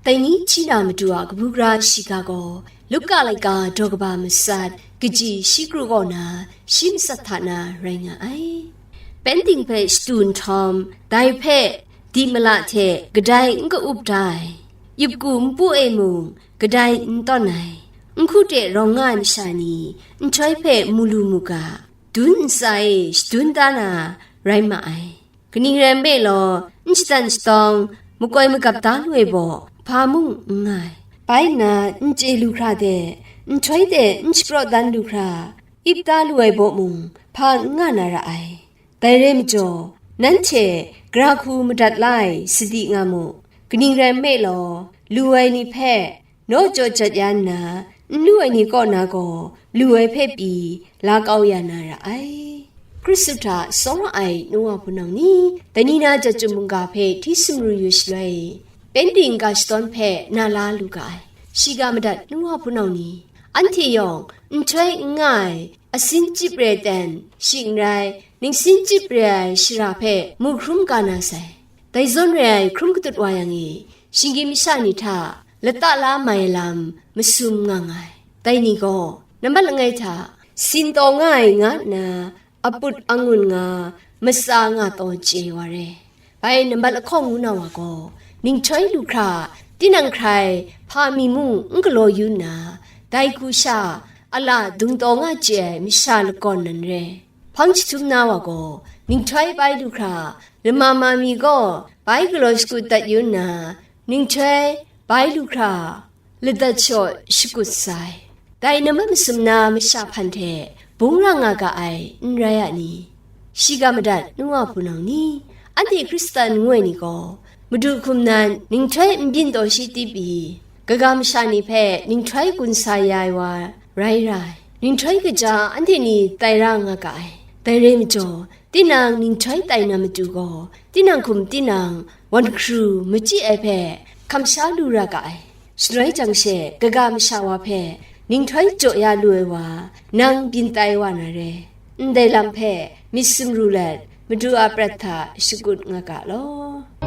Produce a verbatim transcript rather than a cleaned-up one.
Dai ni hti na matu a kabu gara shiga gaw, Luka laika daw kaba matsat, kaji shi kru kaw na, shi matsat hta na rai nga ai. Penting hpe shatu nhtawm, dai hpe di mala hte kadai n ka-up da ai, ipku npu e mung kadai n tawn ai, nhku hte rawng nga ai masha ni nhtoi hpe mu lu mu ga, dun ntsa e shadun da na rai ma ai. Kaning rai nme law, n shadan shatawng, makoi magap da lu ai baw, hpa mung n nga ai. Bai nna, n chye lu hkra de, nhtoi de n shapraw dan lu hkra, ip da lu ai baw mung, hpa n nga na ra ai. Dai rai majaw, nanhte gara hku madat la ai sadi nga mu. Kaning rai nme law, lu ai ni hpe naw jaw jat ya nna, n lu ai ni kaw na gaw, lu ai hpe pyi la kau ya na ra ai. Hkristu hta tsawra ai nu wa hpunau ni, dai ni na jat chyum mungga hpe hti sumru yu shaloi, Penting ga shadawn hpe na la lu ga ai. Shiga madat nu wa hpunau ni, anhte yawng nhtoi n nga ai, asin chyip re ten, shing n rai, ningsin chyip re ai shara hpe mu hkrum ga na sai. Dai zawn re ai hkrum katut wa yang e, shinggyim masha ni hta lata la mai ai lam masum nga nga ai. Dai ni gaw, nambat langai hta, sin taw nga ai nga nna, aput angun nga, matsa nga taw chye wa re. Bai nambat lahkawng ngu na wa gaw, ninghtoi lu hkra, tinang hkrai hpa mi mung n galaw yu nna, dai hku sha, a la dung taw nga chye ai masha lakawn nan re. Hpang jahtum na wa gaw, ninghtoi bai lu hkra, lama ma mi gaw bai galaw shakut dat yu nna, ninghtoi bai lu hkra, ladat shaw shakut sai. Dai nambat masum na masha hpan hte bung ra nga ga ai, n rai a ni? Shiga madat nu wa hpunau ni, anhte Hkristan ngu ai ni gaw, Madu hkum nan ninghtoi n byin taw shi tip i, kaga masha ni hpe ninghtoi gun sa ya ai wa rai ra ai. Ninghtoi kaja anhte ni tai ra nga ga ai. Dai rai majaw, tinang ninghtoi tai na matu gaw, tinang hkum tinang wan hkru machyi ai hpe hkam sha lu ra ga ai. Shaloi jang she, kaga masha wa hpe ninghtoi jaw ya lu ai wa, nang byin tai wa na re. Ndai lam hpe myit sumru let, Madu a prat hta shakut nga ga law.